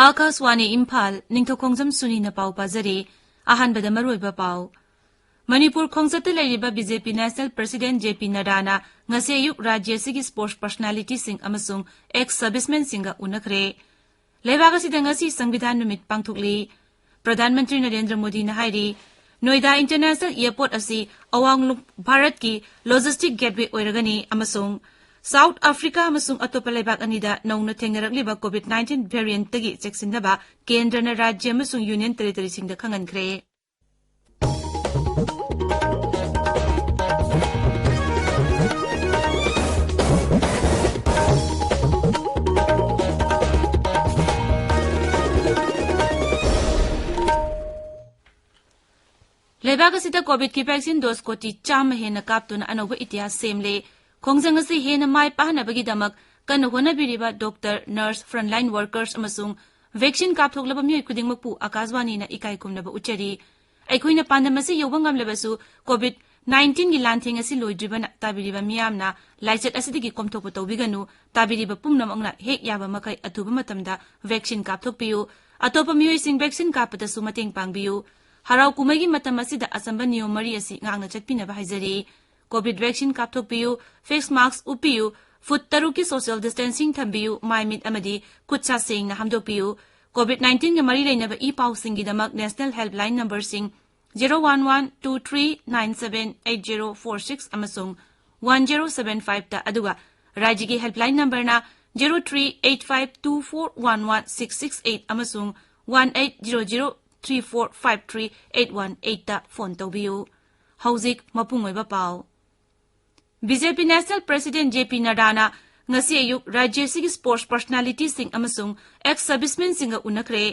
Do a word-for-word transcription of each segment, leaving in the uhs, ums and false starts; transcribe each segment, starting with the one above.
ꯑꯥꯀꯥꯁꯋꯥꯅꯤ ꯏꯝꯐꯥꯜ, ꯅꯤꯡꯊꯧꯈꯣꯡꯖꯝ ꯁꯨꯅꯤꯅ ꯄꯥꯎ ꯄꯥꯖꯔꯤ꯫ ꯑꯍꯥꯟꯕꯗ ꯃꯔꯨꯑꯣꯏꯕ ꯄꯥꯎ꯫ ꯃꯅꯤꯄꯨꯔ ꯈꯣꯡꯆꯠꯇ ꯂꯩꯔꯤꯕ B J P national president J P ꯅꯗꯥꯅ ꯉꯁꯤ ꯑꯌꯨꯛ ꯔꯥꯖ꯭ꯌ ꯑꯁꯤꯒꯤ ꯁ꯭ꯄꯣꯔꯠꯁ ꯄꯔꯁꯣꯅꯥꯂꯤꯇꯤꯁꯤꯡ ꯑꯃꯁꯨꯡ ꯑꯦꯛꯁ ꯁꯔꯚꯤꯁꯃꯦꯟꯁꯤꯡꯒ ꯎꯅꯈ꯭ꯔꯦ꯫ ꯂꯩꯕꯥꯛ ꯑꯁꯤꯗ ꯉꯁꯤ ꯁꯪꯕꯤꯙꯥꯟ ꯅꯨꯃꯤꯠ ꯄꯥꯡꯊꯣꯛꯂꯤ꯫ ꯄ꯭ꯔꯙꯥꯟ ꯃꯟꯇ꯭ꯔꯤ ꯅꯔꯦꯟꯗ꯭ꯔ ꯃꯣꯗꯤꯅ ꯍꯥꯏꯔꯤ, ꯅꯣꯏꯗꯥ ꯏꯟꯇꯔꯅꯦꯁꯅꯦꯜ ꯑꯦꯌꯔꯄꯣꯔꯠ ꯑꯁꯤ ꯑꯋꯥꯡ ꯅꯣꯡ ꯚꯥꯔꯠꯀꯤ ꯂꯣꯖꯤꯁꯇꯤꯛ ꯒꯦꯠꯋꯦ ꯑꯣꯏꯔꯒꯅꯤ ꯑꯃꯁꯨꯡ ꯁꯥꯎꯊ ꯑꯐ꯭ꯔꯤꯀꯥ ꯑꯃꯁꯨꯡ ꯑꯇꯣꯞꯄ ꯂꯩꯕꯥꯛ ꯑꯅꯤꯗ ꯅꯧꯅ ꯊꯦꯡꯅꯔꯛꯂꯤꯕ ꯀꯣꯚꯤꯗ ꯅꯥꯏꯟꯇꯤꯟ ꯚꯦꯔꯤꯌꯦꯟꯠꯇꯒꯤ ꯆꯦꯛꯁꯤꯟꯅꯕ ꯀꯦꯟꯗ꯭ꯔꯅ ꯔꯥꯖ꯭ꯌ ꯑꯃꯁꯨꯡ ꯌꯨꯅꯤꯌꯟ ꯇꯦꯔꯤꯇꯣꯔꯤꯁꯤꯡꯗ ꯈꯪꯍꯟꯈ꯭ꯔꯦ꯫ ꯂꯩꯕꯥꯛ ꯑꯁꯤꯗ ꯀꯣꯚꯤꯗꯀꯤ ꯚꯦꯛꯁꯤꯟ ꯗꯣꯁ ꯀꯣꯇꯤ ꯆꯥꯝꯃ ꯍꯦꯟꯅ ꯀꯥꯞꯇꯨꯅ ꯑꯅꯧꯕ ꯏꯇꯤꯍꯥꯁ ꯁꯦꯝꯂꯦ꯫ ꯈꯣꯡꯖꯪ ꯑꯁꯤ ꯍꯦꯟꯅ ꯃꯥꯏ ꯄꯥꯛꯍꯟꯅꯕꯒꯤꯗꯃꯛ ꯀꯟꯅ ꯍꯣꯠꯅꯕꯤꯔꯤꯕ ꯗꯣꯛꯇꯔ, ꯅꯔꯁ, ꯐ꯭ꯔꯟꯠꯂꯥꯏꯟ ꯋꯥꯔꯀꯔꯁ ꯑꯃꯁꯨꯡ ꯚꯦꯛꯁꯤꯟ ꯀꯥꯞꯊꯣꯛꯂꯕ ꯃꯤꯑꯣꯏ ꯈꯨꯗꯤꯡꯃꯛꯄꯨ ꯑꯥꯀꯥꯁꯕꯥꯅꯤꯅ ꯏꯀꯥꯏ ꯈꯨꯝꯅꯕ ꯎꯠꯆꯔꯤ꯫ ꯑꯩꯈꯣꯏꯅ ꯄꯥꯟꯗꯝ ꯑꯁꯤ ꯌꯧꯕ ꯉꯝꯂꯕꯁꯨ, ꯀꯣꯚꯤꯗ ꯅꯥꯏꯟꯇꯤꯟꯒꯤ ꯂꯥꯟꯊꯦꯡ ꯑꯁꯤ ꯂꯣꯏꯗ꯭ꯔꯤꯕꯅ ꯇꯥꯕꯤꯔꯤꯕ ꯃꯤꯌꯥꯝꯅ ꯂꯥꯏꯆꯠ ꯑꯁꯤꯗꯒꯤ ꯀꯣꯝꯊꯣꯛꯄ ꯇꯧꯕꯤꯒꯅꯨ꯫ ꯇꯥꯕꯤꯔꯤꯕ ꯄꯨꯝꯅꯃꯛꯅ ꯍꯦꯛ ꯌꯥꯕ ꯃꯈꯩ ꯑꯊꯨꯕ ꯃꯇꯝꯗ ꯚꯦꯛꯁꯤꯟ ꯀꯥꯞꯊꯣꯛꯄꯤꯌꯨ꯫ ꯑꯇꯣꯞꯄ ꯃꯤꯑꯣꯏꯁꯤꯡ ꯚꯦꯛꯁꯤꯟ ꯀꯥꯞꯄꯗꯁꯨ ꯃꯇꯦꯡ ꯄꯥꯡꯕꯤꯌꯨ꯫ ꯍꯔꯥꯎ ꯀꯨꯝꯍꯩꯒꯤ ꯃꯇꯝ ꯑꯁꯤꯗ ꯑꯆꯝꯕ ꯅꯤꯌꯣꯝ ꯃꯔꯤ ꯑꯁꯤ ꯉꯥꯛꯅ ꯆꯠꯄꯤꯅꯕ ꯍꯥꯏꯖꯔꯤ꯫ ꯀꯣꯚꯤꯗ ꯚꯦꯛꯁꯤꯟ ꯀꯥꯞꯊꯣꯛꯄꯤꯌꯨ, ꯐꯦꯁ ꯃꯥꯁꯛ ꯎꯞꯄꯤꯌꯨ, ꯐꯨꯠ ꯇꯔꯨꯛꯀꯤ ꯁꯣꯁꯤꯌꯦꯜ ꯗꯤꯁꯇꯦꯟꯁꯤꯡ ꯊꯝꯕꯤꯌꯨ, ꯃꯥꯏ ꯃꯤꯠ ꯑꯃꯗꯤ ꯈꯨꯠ ꯁꯥ ꯁꯦꯡꯅ ꯍꯥꯝꯗꯣꯛꯄꯤꯌꯨ꯫ ꯀꯣꯚꯤꯗ ꯅꯥꯏꯟꯇꯤꯟꯒ ꯃꯔꯤ ꯂꯩꯅꯕ ꯏ ꯄꯥꯎꯁꯤꯡꯒꯤꯗꯃꯛ ꯅꯦꯁꯅꯦꯜ ꯍꯦꯜꯞꯂꯥꯏꯟ ꯅꯝꯕꯔꯁꯤꯡ zero one one two three nine seven eight zero four six ꯑꯃꯁꯨꯡ ꯋꯥꯟ ꯖꯦꯔꯣ ꯁꯚꯦꯟ ꯐꯥꯏꯚꯇ, ꯑꯗꯨꯒ ꯔꯥꯖ꯭ꯌꯒꯤ ꯍꯦꯜꯞꯂꯥꯏꯟ ꯅꯝꯕꯔꯅ zero three eight five two four one one six six eight ꯑꯃꯁꯨꯡ one eight zero zero three four five three eight one ꯑꯩꯠꯇ phone ꯇꯧꯕꯤꯌꯨ꯫ ꯍꯧꯖꯤꯛ ꯃꯄꯨꯡ ꯑꯣꯏꯕ ꯄꯥꯎ꯫ B J P national president J P ꯅꯗꯥꯅ ꯉꯁꯤ ꯑꯌꯨꯛ ꯔꯥꯖ꯭ꯌ ꯑꯁꯤꯒꯤ ꯁ꯭ꯄꯣꯔꯠꯁ ꯄꯔꯁꯣꯅꯥꯂꯤꯇꯤꯁꯤꯡ ꯑꯃꯁꯨꯡ ꯑꯦꯛꯁ ꯁꯔꯚꯤꯁꯃꯦꯟꯁꯤꯡꯒ ꯎꯅꯈ꯭ꯔꯦ꯫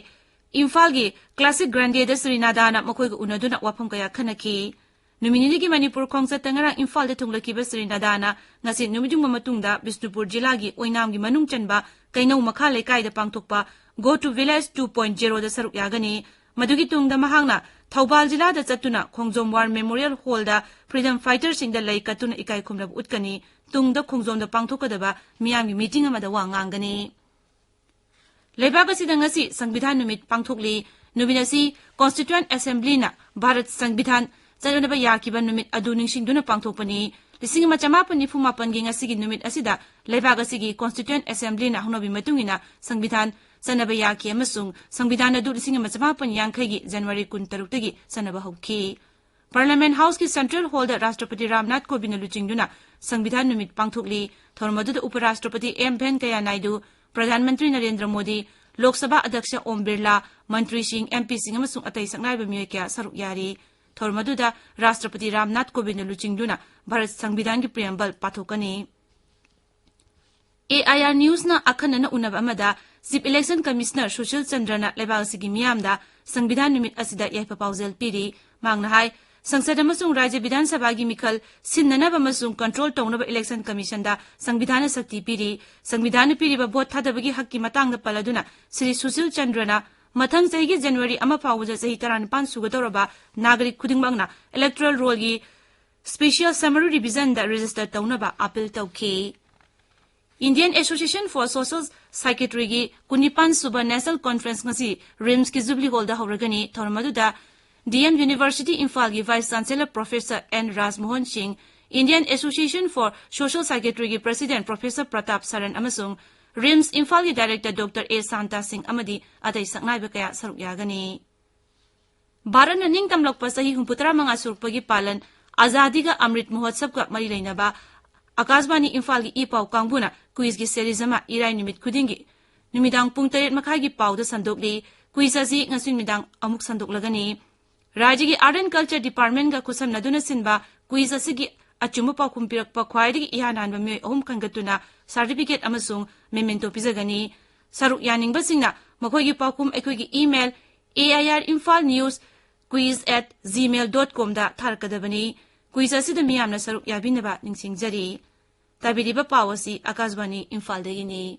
ꯏꯝꯐꯥꯜꯒꯤ ꯀ꯭ꯂꯥꯁꯤꯛ ꯒ꯭ꯔꯥꯟꯗꯦꯗ ꯁ꯭ꯔꯤ ꯅꯗꯥꯅ ꯃꯈꯣꯏꯒ ꯎꯅꯗꯨꯅ ꯋꯥꯐꯝ ꯀꯌꯥ ꯈꯟꯅꯈꯤ꯫ ꯅꯨꯃꯤꯠ ꯅꯤꯅꯤꯒꯤ ꯃꯅꯤꯄꯨꯔ ꯈꯣꯡꯆꯠꯇ ꯉꯔꯥꯡ ꯏꯝꯐꯥꯜꯗ ꯊꯨꯡꯂꯛꯈꯤꯕ ꯁ꯭ꯔꯤ ꯅꯗꯥꯅ ꯉꯁꯤ ꯅꯨꯃꯤꯠ ꯌꯨꯡꯕ ꯃꯇꯨꯡꯗ ꯕꯤꯁꯅꯨꯄꯨꯔ ꯖꯤꯂꯥꯒꯤ ꯑꯣꯏꯅꯥꯝꯒꯤ ꯃꯅꯨꯡ ꯆꯟꯕ ꯀꯩꯅꯧ ꯃꯈꯥ ꯂꯩꯀꯥꯏꯗ ꯄꯥꯡꯊꯣꯛꯄ Go to Village two point zero ꯗ ꯁꯔꯨꯛ ꯌꯥꯒꯅꯤ꯫ ꯃꯗꯨꯒꯤ ꯇꯨꯡꯗ ꯃꯍꯥꯛꯅ ꯊꯧꯕꯥꯜ ꯖꯤꯂꯥꯗ ꯆꯠꯇꯨꯅ ꯈꯣꯡꯖꯣꯝ ꯋꯥꯔ ꯃꯦꯃꯣꯔꯤꯌꯦꯜ ꯍꯣꯜꯗ ꯐ꯭ꯔꯤꯗꯝ ꯐꯥꯏꯇꯔꯁꯤꯡꯗ ꯂꯩ ꯀꯠꯇꯨꯅ ꯏꯀꯥꯏ ꯈꯨꯝꯅꯕ ꯎꯠꯀꯅꯤ꯫ ꯇꯨꯡꯗ ꯈꯣꯡꯖꯣꯝꯗ ꯄꯥꯡꯊꯣꯛꯀꯗꯕ ꯃꯤꯌꯥꯝꯒꯤ ꯃꯤꯇꯤꯡ ꯑꯃꯗ ꯋꯥ ꯉꯥꯡꯒꯅꯤ꯫ ꯂꯩꯕꯥꯛ ꯑꯁꯤꯗ ꯉꯁꯤ ꯁꯪꯕꯤꯙꯥꯟ ꯅꯨꯃꯤꯠ ꯄꯥꯡꯊꯣꯛꯂꯤ꯫ ꯅꯨꯃꯤꯠ ꯑꯁꯤ ꯀꯣꯟꯁꯇꯤꯇ꯭ꯌꯨꯑꯦꯟꯠ ꯑꯦꯁꯦꯝꯕ꯭ꯂꯤꯅ ꯚꯥꯔꯠ ꯁꯪꯕꯤꯙꯥꯟ ꯆꯠꯅꯕ ꯌꯥꯈꯤꯕ ꯅꯨꯃꯤꯠ ꯑꯗꯨ ꯅꯤꯡꯁꯤꯡꯗꯨꯅ ꯄꯥꯡꯊꯣꯛꯄꯅꯤ꯫ ꯂꯤꯁꯤꯡ ꯑꯃ ꯆꯃꯥꯄꯟ ꯅꯤꯐꯨ ꯃꯥꯄꯟꯒꯤ ꯉꯁꯤꯒꯤ ꯅꯨꯃꯤꯠ ꯑꯁꯤꯗ ꯂꯩꯕꯥꯛ ꯑꯁꯤꯒꯤ ꯀꯣꯟꯁꯇꯤꯇ꯭ꯌꯨꯑꯦꯟꯠ ꯑꯦꯁꯦꯝꯕ꯭ꯂꯤꯅ ꯍꯧꯅꯕꯤ ꯃꯇꯨꯡ ꯏꯟꯅ ꯁꯪꯕꯤꯙꯥꯟ ꯆꯠꯅꯕ ꯌꯥꯈꯤ ꯑꯃꯁꯨꯡ ꯁꯪꯕꯤꯙꯥꯟ ꯑꯗꯨ ꯂꯤꯁꯤꯡ ꯑꯃ ꯆꯃꯥꯄꯟ ꯌꯥꯡꯈꯩꯒꯤ ꯖꯅꯋꯥꯔꯤ ꯀꯨꯟꯇꯔꯨꯛꯇꯒꯤ ꯆꯠꯅꯕ ꯍꯧꯈꯤ꯫ ꯄꯥꯔꯂꯤꯌꯥꯃꯦꯟꯠ ꯍꯥꯎꯁꯀꯤ ꯁꯦꯟꯇ꯭ꯔꯦꯜ ꯍꯣꯜꯗ ꯔꯥꯁꯇ꯭ꯔꯄꯇꯤ ꯔꯥꯝꯅꯥꯊ ꯀꯣꯕꯤꯟꯗ ꯂꯨꯆꯤꯡꯗꯨꯅ ꯁꯪꯕꯤꯙꯥꯟ ꯅꯨꯃꯤꯠ ꯄꯥꯡꯊꯣꯛꯂꯤ꯫ ꯊꯧꯔꯝ ꯑꯗꯨꯗ ꯎꯄ ꯔꯥꯁꯇ꯭ꯔꯄꯇꯤ ꯑꯦꯝ ꯚꯦꯟꯀꯌꯥ ꯅꯥꯏꯗꯨ, ꯄ꯭ꯔꯙꯥꯟ ꯃꯟꯇ꯭ꯔꯤ ꯅꯔꯦꯟꯗ꯭ꯔ ꯃꯣꯗꯤ, ꯂꯣꯛ ꯁꯚꯥ ꯑꯗ꯭ꯌꯛꯁ ꯑꯣꯝ ꯕꯤꯔꯂꯥ, ꯃꯟꯇ꯭ꯔꯤꯁꯤꯡ, ꯑꯦꯝ ꯄꯤꯁꯤꯡ ꯑꯃꯁꯨꯡ ꯑꯇꯩ ꯁꯛꯅꯥꯏꯕ ꯃꯤꯑꯣꯏ ꯀꯌꯥ ꯁꯔꯨꯛ ꯌꯥꯔꯤ꯫ ꯊꯧꯔꯝ ꯑꯗꯨꯗ ꯔꯥꯁꯇ꯭ꯔꯄꯇꯤ ꯔꯥꯝꯅꯥꯊ ꯀꯣꯕꯤꯟꯗ ꯂꯨꯆꯤꯡꯗꯨꯅ ꯚꯥꯔꯠ ꯁꯪꯕꯤꯙꯥꯟꯒꯤ ꯄ꯭ꯔꯤꯌꯦꯝꯕꯜ ꯄꯥꯊꯣꯛꯀꯅꯤ꯫ ꯑꯦ ꯑꯥꯏ ꯑꯥꯔ ꯅ꯭ꯌꯨꯁꯅ ꯑꯈꯟꯅꯅ ꯎꯅꯕ ꯑꯃꯗ ꯆꯤꯐ ꯏꯂꯦꯛꯁꯟ ꯀꯃꯤꯁꯅꯔ ꯁꯨꯁꯤꯜ ꯆꯟꯗ꯭ꯔꯅ ꯂꯩꯕꯥꯛ ꯑꯁꯤꯒꯤ ꯃꯤꯌꯥꯝꯗ ꯁꯪꯕꯤꯙꯥꯟ ꯅꯨꯃꯤꯠ ꯑꯁꯤꯗ ꯌꯥꯏꯐ ꯄꯥꯎꯖꯦꯜ ꯄꯤꯔꯤ꯫ ꯃꯍꯥꯛꯅ ꯍꯥꯏ, ꯁꯪꯁꯗ ꯑꯃꯁꯨꯡ ꯔꯥꯖ꯭ꯌ ꯕꯤꯙꯥꯟ ꯁꯚꯥꯒꯤ ꯃꯤꯈꯜ ꯁꯤꯟꯅꯅꯕ ꯑꯃꯁꯨꯡ ꯀꯟꯇ꯭ꯔꯣꯜ ꯇꯧꯅꯕ ꯏꯂꯦꯛꯁꯟ ꯀꯃꯤꯁꯟꯗ ꯁꯪꯕꯤꯙꯥꯟꯅ ꯁꯛꯇꯤ ꯄꯤꯔꯤ꯫ ꯁꯪꯕꯤꯙꯥꯟꯅ ꯄꯤꯔꯤꯕ ꯚꯣꯠ ꯊꯥꯗꯕꯒꯤ ꯍꯛꯀꯤ ꯃꯇꯥꯡꯗ ꯄꯜꯂꯗꯨꯅ ꯁ꯭ꯔꯤ ꯁꯨꯁꯤꯜ ꯆꯟꯗ꯭ꯔꯅ ꯃꯊꯪ ꯆꯍꯤꯒꯤ ꯖꯅꯋꯥꯔꯤ ꯑꯃ ꯐꯥꯎꯕꯗ ꯆꯍꯤ ꯇꯔꯥꯅꯤꯄꯥꯟ ꯁꯨꯒꯗꯧꯔꯕ ꯅꯥꯒꯔꯤꯛ ꯈꯨꯗꯤꯡꯃꯛꯅ ꯏꯂꯦꯛꯇꯣꯔꯦꯜ ꯔꯣꯜꯒꯤ ꯁ꯭ꯄꯦꯁꯤꯌꯦꯜ ꯁꯃꯔꯤ ꯔꯤꯚꯤꯖꯟꯗ ꯔꯦꯖꯤꯁꯇꯔ ꯇꯧꯅꯕ ꯑꯥꯄꯤꯜ ꯇꯧꯈꯤ꯫ Indian Association for Social Psychiatryꯒꯤ ꯀꯨꯟꯅꯤꯄꯥꯟ ꯁꯨꯕ ꯅꯦꯁꯅꯦꯜ ꯀꯣꯟꯐꯔꯦꯟꯁ ꯉꯁꯤ ꯔꯤꯝꯁꯀꯤ ꯖꯨꯕꯂꯤ ꯍꯣꯜꯗ ꯍꯧꯔꯒꯅꯤ꯫ ꯊꯧꯔꯝ ꯑꯗꯨꯗ ꯗꯤ ꯑꯦꯝ ꯌꯨꯅꯤꯚꯔꯁꯤꯇꯤ ꯏꯝꯐꯥꯜꯒꯤ vice chancellor professor N Rajmohan Singh, Indian Association for Social Psychiatryꯒꯤ ꯄ꯭ꯔꯦꯁꯤꯗꯦꯟꯠ ꯄ꯭ꯔꯣꯐꯦꯁꯔ ꯄ꯭ꯔꯇꯥꯞ ꯁꯔꯟ ꯑꯃꯁꯨꯡ ꯔꯤꯝꯁ ꯏꯝꯐꯥꯜꯒꯤ ꯗꯥꯏꯔꯦꯛꯇꯔ ꯗꯣꯛꯇꯔ ꯑꯦ ꯁꯥꯟꯇꯥ ꯁꯤꯡ ꯑꯃꯗꯤ ꯑꯇꯩ ꯁꯛꯅꯥꯏꯕ ꯀꯌꯥ ꯁꯔꯨꯛ ꯌꯥꯒꯅꯤ꯫ ꯚꯥꯔꯠꯅ ꯅꯤꯡꯇꯝꯂꯛꯄ ꯆꯍꯤ ꯍꯨꯝꯐꯨꯇꯔꯥ ꯃꯉꯥ ꯁꯨꯔꯛꯄꯒꯤ ꯄꯥꯂꯟ ꯑꯖꯥꯗꯤꯒ ꯑꯃ꯭ꯔꯤꯠ ꯃꯍꯣꯠꯁꯕꯒ ꯃꯔꯤ ꯂꯩꯅꯕ ꯑꯀꯥꯁꯕꯥꯅꯤ ꯏꯝꯐꯥꯜꯒꯤ ꯏ ꯄꯥꯎ ꯀꯥꯡꯕꯨꯅ ꯀ꯭ꯋꯤꯖꯀꯤ ꯁꯦꯔꯤꯖ ꯑꯃ ꯏꯔꯥꯏ ꯅꯨꯃꯤꯠ ꯈꯨꯗꯤꯡꯒꯤ ꯅꯨꯃꯤꯗꯥꯡ ꯄꯨꯡ ꯇꯔꯦꯠ ꯃꯈꯥꯏꯒꯤ ꯄꯥꯎꯗ ꯁꯟꯗꯣꯛꯂꯤ꯫ ꯀ꯭ꯋꯤꯖ ꯑꯁꯤ ꯉꯁꯤ ꯅꯨꯃꯤꯗꯥꯡ ꯑꯃꯨꯛ ꯁꯟꯗꯣꯛꯂꯒꯅꯤ꯫ ꯔꯥꯖ꯭ꯌꯒꯤ ꯑꯥꯔꯠ ꯑꯦꯟ ꯀꯜꯆꯔ ꯗꯤꯄꯥꯔꯠꯃꯦꯟꯠꯒ ꯈꯨꯠꯁꯝꯅꯗꯨꯅ ꯁꯤꯟꯕ ꯀ꯭ꯋꯤꯖ ꯑꯁꯤꯒꯤ ꯑꯆꯨꯝꯕ ꯄꯥꯎꯈꯨꯝ ꯄꯤꯔꯛꯄ ꯈ꯭ꯋꯥꯏꯗꯒꯤ ꯏꯍꯥꯟ ꯍꯥꯟꯕ ꯃꯤꯑꯣꯏ ꯑꯍꯨꯝ ꯈꯟꯒꯠꯇꯨꯅ ꯁꯥꯔꯇꯤꯐꯤꯀꯦꯠ ꯑꯃꯁꯨꯡ ꯃꯦꯃꯦꯟꯇꯣ ꯄꯤꯖꯒꯅꯤ꯫ ꯁꯔꯨꯛ ꯌꯥꯅꯤꯡꯕꯁꯤꯡꯅ ꯃꯈꯣꯏꯒꯤ ꯄꯥꯎꯈꯨꯝ ꯑꯩꯈꯣꯏꯒꯤ email, A I R Imphal News quiz at gmail dot com ꯗ ꯊꯥꯔꯛꯀꯗꯕꯅꯤ꯫ Quiz ꯑꯁꯤꯗ ꯃꯤꯌꯥꯝꯅ ꯁꯔꯨꯛ ꯌꯥꯕꯤꯅꯕ ꯅꯤꯡꯁꯤꯡꯖꯔꯤ꯫ ꯇꯥꯕꯤꯔꯤꯕ ꯄꯥꯎ ꯑꯁꯤ ꯑꯀꯥꯁꯕꯥꯅꯤ ꯏꯝꯐꯥꯜꯗꯒꯤꯅꯤ꯫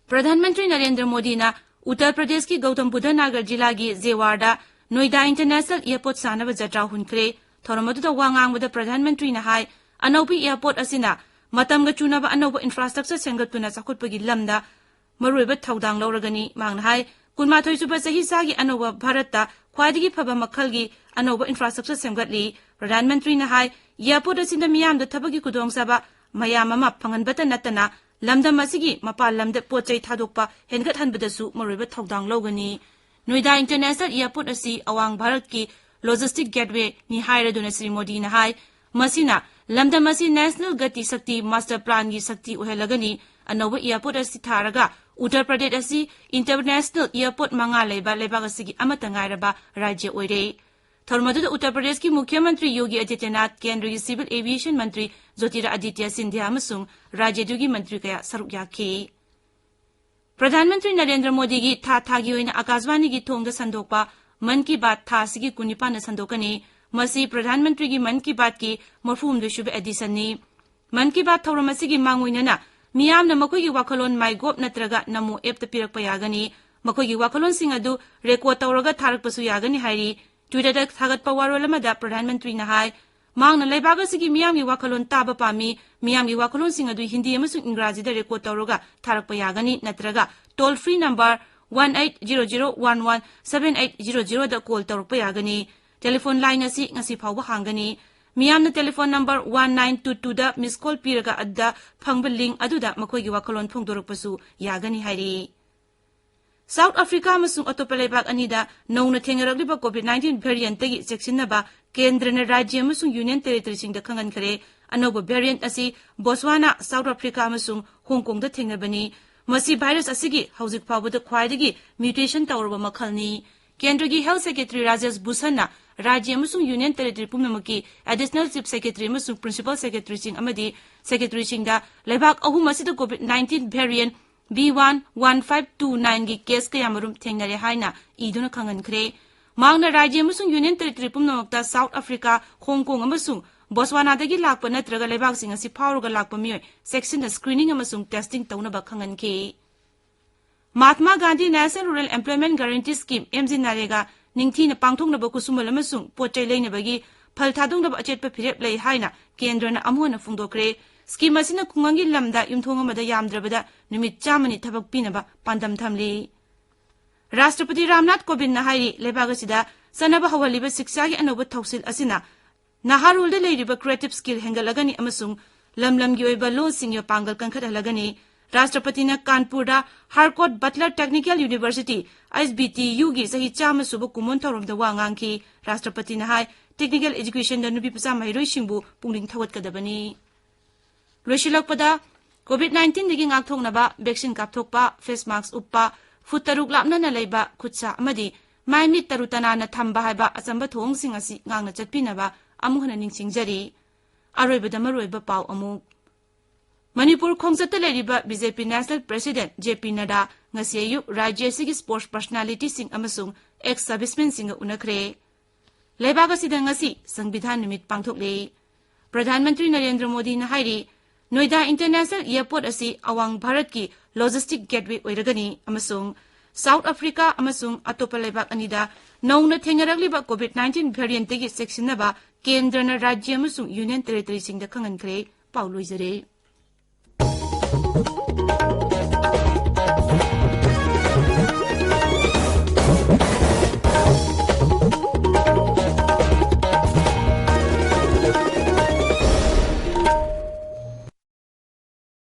ꯄ꯭ꯔꯙꯥꯟ ꯃꯟꯇ꯭ꯔꯤ ꯅꯔꯦꯟꯗ꯭ꯔ ꯃꯣꯗꯤꯅ ꯎꯠꯇꯔ ꯄ꯭ꯔꯗꯦꯁꯀꯤ ꯒꯧꯇꯝ ꯕꯨꯙ ꯅꯥꯒꯔ ꯖꯤꯂꯥꯒꯤ ꯖꯦꯋꯥꯔꯗ ꯅꯣꯏꯗꯥ ꯏꯟꯇꯔꯅꯦꯁꯅꯦꯜ ꯑꯦꯌꯔꯄꯣꯔꯠ ꯁꯥꯅꯕ ꯖꯇ꯭ꯔꯥ ꯍꯨꯟꯈ꯭ꯔꯦ꯫ ꯊꯧꯔꯝ ꯑꯗꯨꯗ ꯋꯥ ꯉꯥꯡꯕꯗ ꯄ꯭ꯔꯙꯥꯟ ꯃꯟꯇ꯭ꯔꯤꯅ ꯍꯥꯏ, ꯑꯅꯧꯕ ꯑꯦꯌꯔꯄꯣꯔꯠ ꯑꯁꯤꯅ ꯃꯇꯝꯒ ꯆꯨꯅꯕ ꯑꯅꯧꯕ ꯏꯟꯐ꯭ꯔꯥꯁ꯭ꯇ꯭ꯔꯛꯆꯔ ꯁꯦꯝꯒꯠꯇꯨꯅ ꯆꯥꯎꯈꯠꯄꯒꯤ ꯂꯝꯗ ꯃꯔꯨꯑꯣꯏꯕ ꯊꯧꯗꯥꯡ ꯂꯧꯔꯒꯅꯤ꯫ ꯃꯍꯥꯛꯅ ꯍꯥꯏ, ꯀꯨꯟꯃꯥꯊꯣꯏ ꯁꯨꯕ ꯆꯍꯤꯆꯥꯒꯤ ꯑꯅꯧꯕ ꯚꯥꯔꯠꯇ ꯈ꯭ꯋꯥꯏꯗꯒꯤ ꯐꯕ ꯃꯈꯜꯒꯤ ꯑꯅꯧꯕ ꯏꯟꯐ꯭ꯔꯥꯁ꯭ꯇ꯭ꯔꯛꯆꯔ ꯁꯦꯝꯒꯠꯂꯤ꯫ ꯄ꯭ꯔꯙꯥꯟ ꯃꯟꯇ꯭ꯔꯤꯅ ꯍꯥꯏ, ꯑꯦꯌꯔꯄꯣꯔꯠ ꯑꯁꯤꯅ ꯃꯤꯌꯥꯝꯗ ꯊꯕꯛꯀꯤ ꯈꯨꯗꯣꯡꯆꯥꯕ ꯃꯌꯥꯝ ꯑꯃ ꯐꯪꯍꯟꯕꯇ ꯅꯠꯇꯅ ꯂꯝꯗꯝ ꯑꯁꯤꯒꯤ ꯃꯄꯥꯟ ꯂꯝꯗ ꯄꯣꯠ ꯆꯩ ꯊꯥꯗꯣꯛꯄ ꯍꯦꯟꯒꯠꯍꯟꯕꯗꯁꯨ ꯃꯔꯨꯑꯣꯏꯕ ꯊꯧꯗꯥꯡ ꯂꯧꯒꯅꯤ꯫ ꯅꯣꯏꯗꯥ ꯏꯟꯇꯔꯅꯦꯁꯅꯦꯜ ꯑꯦꯌꯔꯄꯣꯔꯠ ꯑꯁꯤ ꯑꯋꯥꯡ ꯚꯥꯔꯠꯀꯤ ꯂꯣꯖꯤꯁꯇꯤꯛ ꯒꯦꯠꯋꯦꯅꯤ ꯍꯥꯏꯔꯗꯨꯅ ꯁ꯭ꯔꯤ ꯃꯣꯗꯤꯅ ꯍꯥꯏ, ꯃꯁꯤꯅ ꯂꯝꯗꯝ ꯑꯁꯤ ꯅꯦꯁꯅꯦꯜ ꯒꯇꯤ ꯁꯛꯇꯤ ꯃꯥꯁꯇꯔ ꯄ꯭ꯂꯥꯟꯒꯤ ꯁꯛꯇꯤ ꯑꯣꯏꯍꯜꯂꯒꯅꯤ꯫ ꯑꯅꯧꯕ ꯑꯦꯌꯔꯄꯣꯔꯠ ꯑꯁꯤ ꯊꯥꯔꯒ ꯎꯠꯇꯔ ꯄ꯭ꯔꯗꯦꯁ ꯑꯁꯤ ꯏꯟꯇꯔꯅꯦꯁꯅꯦꯜ ꯑꯦꯌꯔꯄꯣꯔꯠ ꯃꯉꯥ ꯂꯩꯕ ꯂꯩꯕꯥꯛ ꯑꯁꯤꯒꯤ ꯑꯃꯠꯇ ꯉꯥꯏꯔꯕ ꯔꯥꯖ꯭ꯌ ꯑꯣꯏꯔꯦ꯫ ꯊꯧꯔꯝ ꯑꯗꯨꯗ ꯎꯠꯇꯔ ꯄ꯭ꯔꯗꯦꯁꯀꯤ ꯃꯨꯈ꯭ꯌ ꯃꯟꯇ꯭ꯔꯤ ꯌꯣꯒꯤ ꯑꯗꯤꯇ꯭ꯌꯅꯥꯊ, ꯀꯦꯟꯗ꯭ꯔꯒꯤ ꯁꯤꯚꯤꯜ ꯑꯦꯚꯤꯌꯦꯁꯟ ꯃꯟꯇ꯭ꯔꯤ ꯖꯣꯇꯤꯔꯥꯗꯤꯇ꯭ꯌ ꯁꯤꯟꯙ꯭ꯌꯥ ꯑꯃꯁꯨꯡ ꯔꯥꯖ꯭ꯌꯗꯨꯒꯤ ꯃꯟꯇ꯭ꯔꯤ ꯀꯌꯥ ꯁꯔꯨꯛ ꯌꯥꯈꯤ꯫ ꯄ꯭ꯔꯙꯥꯟ ꯃꯟꯇ꯭ꯔꯤ ꯅꯔꯦꯟꯗ꯭ꯔ ꯃꯣꯗꯤꯒꯤ ꯊꯥ ꯊꯥꯒꯤ ꯑꯣꯏꯅ ꯑꯀꯥꯁꯕꯥꯅꯤꯒꯤ ꯊꯣꯡꯗ ꯁꯟꯗꯣꯛꯄ ꯃꯟ ꯀꯤ ꯕꯥꯠ ꯊꯥ ꯑꯁꯤꯒꯤ ꯀꯨꯟꯅꯤꯄꯥꯟꯗ ꯁꯟꯗꯣꯛꯀꯅꯤ꯫ ꯃꯁꯤ ꯄ꯭ꯔꯙꯥꯟ ꯃꯟꯇ꯭ꯔꯤꯒꯤ ꯃꯟ ꯀꯤ ꯕꯥꯠꯀꯤ ꯃꯔꯐꯨꯍꯨꯝꯗꯣꯏ ꯁꯨꯕ ꯑꯦꯗꯤꯁꯟꯅꯤ꯫ ꯃꯟ ꯀꯤ ꯕꯥꯠ ꯊꯧꯔꯝ ꯑꯁꯤꯒꯤ ꯃꯥꯡꯑꯣꯏꯅꯅ ꯃꯤꯌꯥꯝꯅ ꯃꯈꯣꯏꯒꯤ ꯋꯥꯈꯜꯂꯣꯟ MyGov ꯅꯠꯇ꯭ꯔꯒ ꯅꯃꯣ ꯑꯦꯞꯇ ꯄꯤꯔꯛꯄ ꯌꯥꯒꯅꯤ꯫ ꯃꯈꯣꯏꯒꯤ ꯋꯥꯈꯜꯂꯣꯟꯁꯤꯡ ꯑꯗꯨ ꯔꯦꯀꯣꯔꯗ ꯇꯧꯔꯒ ꯊꯥꯔꯛꯄꯁꯨ ꯌꯥꯒꯅꯤ ꯍꯥꯏꯔꯤ꯫ ꯇ꯭ꯋꯤꯇꯔꯗ ꯊꯥꯒꯠꯄ ꯋꯥꯔꯣꯜ ꯑꯃꯗ ꯄ꯭ꯔꯙꯥꯟ ꯃꯟꯇ꯭ꯔꯤꯅ ꯍꯥꯏ, ꯃꯍꯥꯛꯅ ꯂꯩꯕꯥꯛ ꯑꯁꯤꯒꯤ ꯃꯤꯌꯥꯝꯒꯤ ꯋꯥꯈꯜꯂꯣꯟ ꯇꯥꯕ ꯄꯥꯝꯃꯤ꯫ ꯃꯤꯌꯥꯝꯒꯤ ꯋꯥꯈꯜꯂꯣꯟꯁꯤꯡ ꯑꯗꯨ ꯍꯤꯟꯗꯤ ꯑꯃꯁꯨꯡ ꯏꯪꯒ꯭ꯔꯥꯖꯤꯗ ꯔꯦꯀꯣꯔꯗ ꯇꯧꯔꯒ ꯊꯥꯔꯛꯄ ꯌꯥꯒꯅꯤ, ꯅꯠꯇ꯭ꯔꯒ toll free number one eight zero zero one one seven eight zero zero ꯗ ꯀꯣꯜ ꯇꯧꯔꯛꯄ ꯌꯥꯒꯅꯤ꯫ ꯇꯦꯂꯤꯐꯣꯟ ꯂꯥꯏꯟ ꯑꯁꯤ ꯉꯁꯤ ꯐꯥꯎꯕ ꯍꯥꯡꯒꯅꯤ꯫ ꯃꯤꯌꯥꯝꯅ telephone number one nine two two ꯗ ꯃꯤꯁ ꯀꯣꯜ ꯄꯤꯔꯒ ꯑꯗꯨꯗ ꯐꯪꯕ ꯂꯤꯡ ꯑꯗꯨꯗ ꯃꯈꯣꯏꯒꯤ ꯋꯥꯈꯜꯂꯣꯟ ꯐꯣꯡꯗꯣꯔꯛꯄꯁꯨ ꯌꯥꯒꯅꯤ ꯍꯥꯏꯔꯤ꯫ ꯁꯥꯎꯠ ꯑꯐ꯭ꯔꯤꯀꯥ ꯑꯃꯁꯨꯡ ꯑꯇꯣꯞꯄ ꯂꯩꯕꯥꯛ ꯑꯅꯤꯗ ꯅꯧꯅ ꯊꯦꯡꯅꯔꯛꯂꯤꯕ ꯀꯣꯚꯤꯗ ꯅꯥꯏꯟꯇꯤꯟ ꯚꯦꯔꯤꯌꯦꯟꯠꯇꯒꯤ ꯆꯦꯛꯁꯤꯟꯅꯕ ꯀꯦꯟꯗ꯭ꯔꯅ ꯔꯥꯖ꯭ꯌ ꯑꯃꯁꯨꯡ ꯌꯨꯅꯤꯌꯟ ꯇꯦꯔꯤꯇꯣꯔꯤꯁꯤꯡꯗ ꯈꯪꯍꯟꯈ꯭ꯔꯦ꯫ ꯑꯅꯧꯕ ꯚꯦꯔꯤꯌꯦꯟꯠ ꯑꯁꯤ ꯕꯣꯠꯁ꯭ꯋꯥꯅꯥ, ꯁꯥꯎꯠ ꯑꯐ꯭ꯔꯤꯀꯥ ꯑꯃꯁꯨꯡ ꯍꯣꯡ ꯀꯣꯡꯗ ꯊꯦꯡꯅꯕꯅꯤ꯫ ꯃꯁꯤ ꯚꯥꯏꯔꯁ ꯑꯁꯤꯒꯤ ꯍꯧꯖꯤꯛ ꯐꯥꯎꯕꯗ ꯈ꯭ꯋꯥꯏꯗꯒꯤ ꯃ꯭ꯌꯨꯇꯦꯁꯟ ꯇꯧꯔꯕ ꯃꯈꯜꯅꯤ꯫ ꯀꯦꯟꯗ꯭ꯔꯒꯤ ꯍꯦꯜꯊ ꯁꯦꯀ꯭ꯔꯦꯇꯔꯤ ꯔꯥꯖꯦꯁ ꯚꯨꯁꯟꯅ ꯔꯥꯖ꯭ꯌ ꯑꯃꯁꯨꯡ ꯌꯨꯅꯤꯌꯟ ꯇꯦꯔꯤꯇꯣꯔꯤ ꯄꯨꯝꯅꯃꯛꯀꯤ ꯑꯦꯗꯤꯁꯅꯦꯜ ꯆꯤꯐ ꯁꯦꯀ꯭ꯔꯦꯇꯔꯤ ꯑꯃꯁꯨꯡ ꯄ꯭ꯔꯤꯟꯁꯤꯄꯥꯜ ꯁꯦꯀ꯭ꯔꯦꯇꯔꯤꯁꯤꯡ ꯑꯃꯗꯤ ꯁꯦꯀ꯭ꯔꯦꯇꯔꯤꯁꯤꯡꯗ ꯂꯩꯕꯥꯛ ꯑꯍꯨꯝ ꯑꯁꯤꯗ covid nineteen variant B one one five two ꯅꯥꯏꯟꯒꯤ ꯀꯦꯁ ꯀꯌꯥꯃꯔꯨꯝ ꯊꯦꯡꯅꯔꯦ ꯍꯥꯏꯅ ꯏꯗꯨꯅ ꯈꯪꯍꯟꯈ꯭ꯔꯦ꯫ ꯃꯍꯥꯛꯅ ꯔꯥꯖ꯭ꯌ ꯑꯃꯁꯨꯡ ꯌꯨꯅꯤꯌꯟ ꯇꯦꯔꯤꯇꯣꯔꯤ ꯄꯨꯝꯅꯃꯛꯇ ꯁꯥꯎꯠ ꯑꯐ꯭ꯔꯤꯀꯥ, ꯍꯣꯡ ꯀꯣꯡ ꯑꯃꯁꯨꯡ ꯕꯣꯠꯁ꯭ꯋꯥꯅꯥꯗꯒꯤ ꯂꯥꯛꯄ ꯅꯠꯇ꯭ꯔꯒ ꯂꯩꯕꯥꯛꯁꯤꯡ ꯑꯁꯤ ꯐꯥꯎꯔꯒ ꯂꯥꯛꯄ ꯃꯤꯑꯣꯏ ꯆꯦꯛꯁꯤꯟꯅ ꯁ꯭ꯀ꯭ꯔꯤꯅꯤꯡ ꯑꯃꯁꯨꯡ ꯇꯦꯁꯇꯤꯡ ꯇꯧꯅꯕ ꯈꯪꯍꯟꯈꯤ꯫ Mahatma Gandhi national rural employment guarantee scheme, M G NREGA, ꯅꯤꯡꯊꯤꯅ ꯄꯥꯡꯊꯣꯛꯅꯕ ꯈꯨꯠꯁꯨꯃꯟ ꯑꯃꯁꯨꯡ ꯄꯣꯠ ꯆꯩ ꯂꯩꯅꯕꯒꯤ ꯐꯜ ꯊꯥꯗꯣꯛꯅꯕ ꯑꯆꯦꯠꯄ ꯐꯤꯔꯦꯞ ꯂꯩ ꯍꯥꯏꯅ ꯀꯦꯟꯗ꯭ꯔꯅ ꯑꯃꯨꯛ ꯍꯟꯅ ꯐꯣꯡꯗꯣꯛꯈ꯭ꯔꯦ꯫ ꯁ꯭ꯀꯤꯝ ꯑꯁꯤꯅ ꯈꯨꯡꯒꯪꯒꯤ ꯂꯝꯗ ꯌꯨꯝꯊꯣꯡ ꯑꯃꯗ ꯌꯥꯝꯗ꯭ꯔꯕꯗ ꯅꯨꯃꯤꯠ ꯆꯥꯝꯃꯅꯤ ꯊꯕꯛ ꯄꯤꯅꯕ ꯄꯥꯟꯗꯝ ꯊꯝꯂꯤ꯫ ꯔꯥꯁꯇ꯭ꯔꯄꯇꯤ ꯔꯥꯝꯅꯥꯊ ꯀꯣꯕꯤꯟꯗꯅ ꯍꯥꯏꯔꯤ, ꯂꯩꯕꯥꯛ ꯑꯁꯤꯗ ꯆꯠꯅꯕ ꯍꯧꯍꯜꯂꯤꯕ ꯁꯤꯛꯁꯥꯒꯤ ꯑꯅꯧꯕ ꯊꯧꯁꯤꯜ ꯑꯁꯤꯅ ꯅꯍꯥꯔꯣꯜꯗ ꯂꯩꯔꯤꯕ ꯀ꯭ꯔꯤꯌꯦꯇꯤꯚ ꯁ꯭ꯀꯤꯜ ꯍꯦꯟꯒꯠꯂꯒꯅꯤ ꯑꯃꯁꯨꯡ ꯂꯝ ꯂꯝꯒꯤ ꯑꯣꯏꯕ ꯂꯣꯜꯁꯤꯡꯒꯤ ꯃꯄꯥꯡꯒꯜ ꯀꯟꯈꯠꯍꯜꯂꯒꯅꯤ꯫ ꯔꯥꯁꯇ꯭ꯔꯄꯇꯤꯅ ꯀꯥꯟꯄꯨꯔꯗ Harcourt Butler technical university, H B T ꯌꯨꯒꯤ ꯆꯍꯤ ꯆꯥꯝꯃ ꯁꯨꯕ ꯀꯨꯝꯑꯣꯟ ꯊꯧꯔꯝꯗ ꯋꯥ ꯉꯥꯡꯈꯤ꯫ ꯔꯥꯁꯇ꯭ꯔꯄꯇꯤꯅ ꯍꯥꯏ, ꯇꯦꯛꯅꯤꯀꯦꯜ ꯑꯦꯖꯨꯀꯦꯁꯟꯗ ꯅꯨꯄꯤ ꯃꯆꯥ ꯃꯍꯩꯔꯣꯏꯁꯤꯡꯕꯨ ꯄꯨꯛꯅꯤꯡ ꯊꯧꯒꯠꯀꯗꯕꯅꯤ꯫ ꯂꯣꯏꯁꯤꯜꯂꯛꯄꯗ, ꯀꯣꯚꯤꯗ ꯅꯥꯏꯟꯇꯤꯟꯗꯒꯤ ꯉꯥꯛꯊꯣꯛꯅꯕ ꯚꯦꯛꯁꯤꯟ ꯀꯥꯞꯊꯣꯛꯄ, ꯐꯦꯁ ꯃꯥꯁꯛ ꯎꯞꯄ, ꯐꯨꯠ ꯇꯔꯨꯛ ꯂꯥꯞꯅꯅ ꯂꯩꯕ, ꯈꯨꯠꯁꯥ ꯑꯃꯗꯤ ꯃꯥꯏ ꯃꯤꯠ ꯇꯔꯨ ꯇꯅꯥꯟꯅ ꯊꯝꯕ ꯍꯥꯏꯕ ꯑꯆꯝꯕ ꯊꯧꯑꯣꯡꯁꯤꯡ ꯑꯁꯤ ꯉꯥꯛꯅ ꯆꯠꯄꯤꯅꯕ ꯑꯃꯨꯛ ꯍꯟꯅ ꯅꯤꯡꯁꯤꯡꯖꯔꯤ꯫ ꯑꯔꯣꯏꯕꯗ ꯃꯔꯨꯑꯣꯏꯕ ꯄꯥꯎ ꯑꯃꯨꯛ꯫ ꯃꯅꯤꯄꯨꯔ ꯈꯣꯡꯆꯠꯇ ꯂꯩꯔꯤꯕ B J P national president J ꯄꯤ ꯅꯗꯥ ꯉꯁꯤ ꯑꯌꯨꯛ ꯔꯥꯖ꯭ꯌ ꯑꯁꯤꯒꯤ ꯁ꯭ꯄꯣꯔꯠꯁ ꯄꯔꯁꯣꯅꯥꯂꯤꯇꯤꯁꯤꯡ ꯑꯃꯁꯨꯡ ꯑꯦꯛꯁ ꯁꯔꯚꯤꯁꯃꯦꯟꯁꯤꯡꯒ ꯎꯅꯈ꯭ꯔꯦ꯫ ꯂꯩꯕꯥꯛ ꯑꯁꯤꯗ ꯉꯁꯤ ꯁꯪꯕꯤꯙꯥꯟ ꯅꯨꯃꯤꯠ ꯄꯥꯡꯊꯣꯛꯂꯤ꯫ ꯄ꯭ꯔꯙꯥꯟ ꯃꯟꯇ꯭ꯔꯤ ꯅꯔꯦꯟꯗ꯭ꯔ ꯃꯣꯗꯤꯅ ꯍꯥꯏꯔꯤ, ꯅꯣꯏꯗꯥ ꯏꯟꯇꯔꯅꯦꯁꯅꯦꯜ ꯑꯦꯌꯔꯄꯣꯔꯠ ꯑꯁꯤ ꯑꯋꯥꯡ ꯚꯥꯔꯠꯀꯤ ꯂꯣꯖꯤꯁꯇꯤꯛ ꯒꯦꯠꯋꯦ ꯑꯣꯏꯔꯒꯅꯤ ꯑꯃꯁꯨꯡ ꯁꯥꯎꯠ ꯑꯐ꯭ꯔꯤꯀꯥ ꯑꯃꯁꯨꯡ ꯑꯇꯣꯞꯄ ꯂꯩꯕꯥꯛ ꯑꯅꯤꯗ ꯅꯧꯅ ꯊꯦꯡꯅꯔꯛꯂꯤꯕ ꯀꯣꯚꯤꯗ ꯅꯥꯏꯟꯇꯤꯟ ꯚꯦꯔꯤꯌꯦꯟꯠꯇꯒꯤ ꯆꯦꯛꯁꯤꯟꯅꯕ ꯀꯦꯟꯗ꯭ꯔꯅ ꯔꯥꯖ꯭ꯌ ꯑꯃꯁꯨꯡ ꯌꯨꯅꯤꯌꯟ ꯇꯦꯔꯤꯇꯣꯔꯤꯁꯤꯡꯗ ꯈꯪꯍꯟꯈ꯭ꯔꯦ꯫ ꯄꯥꯎ ꯂꯣꯏꯖꯔꯦ꯫